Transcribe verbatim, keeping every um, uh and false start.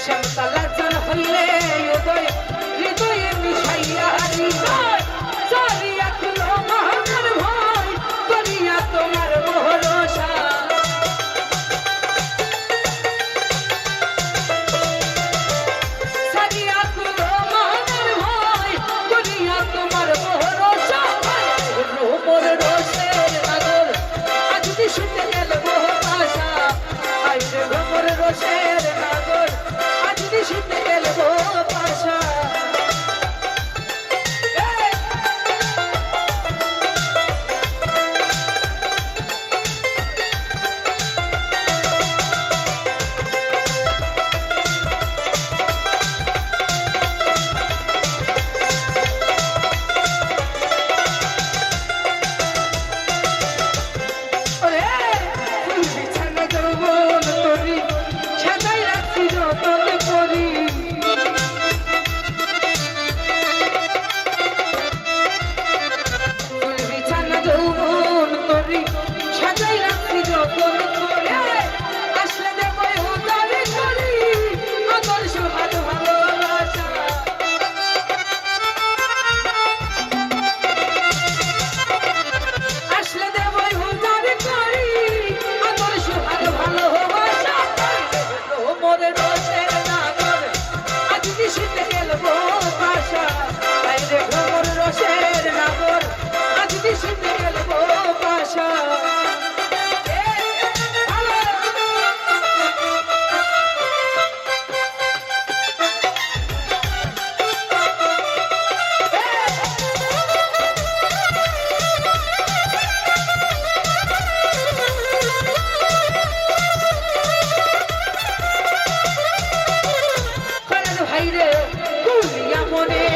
শ্যামকালা চান হইলে উদয় হৃদয়ে মিশাইয়া হৃদয়, সারিয়া খুলো মহানার ভয়, করিয়া তোমার ভরসা। সারিয়া খুলো মহানার ভয়, করিয়া তোমার ভরসা। রোমর রসের নাগর, আজ নিশিতে এলবো পাশা। আইরে ভ্রমর রসের নাগর, আজ নিশিতে এলবো পাশা। ওরে, ফুল বিছানা যৌবন তরি, সাজাই রাখছি যতন করি। ফুল বিছানা যৌবন তরি, সাজাই রাখছি যতন করি। আসলে দেবই উজাড় করি, আদর সোহাগ ভালোবাসা। আসলে দেবই উজাড় করি, আদর সোহাগ ভালোবাসা। ভ্রমর রসের নাগর, আজ নিশিতে এলবো পাশা। আইরে ভ্রমর রসের নাগর, আজ নিশিতে এলবো পাশা। কারণ ভাইরে, কুলিয়া মনে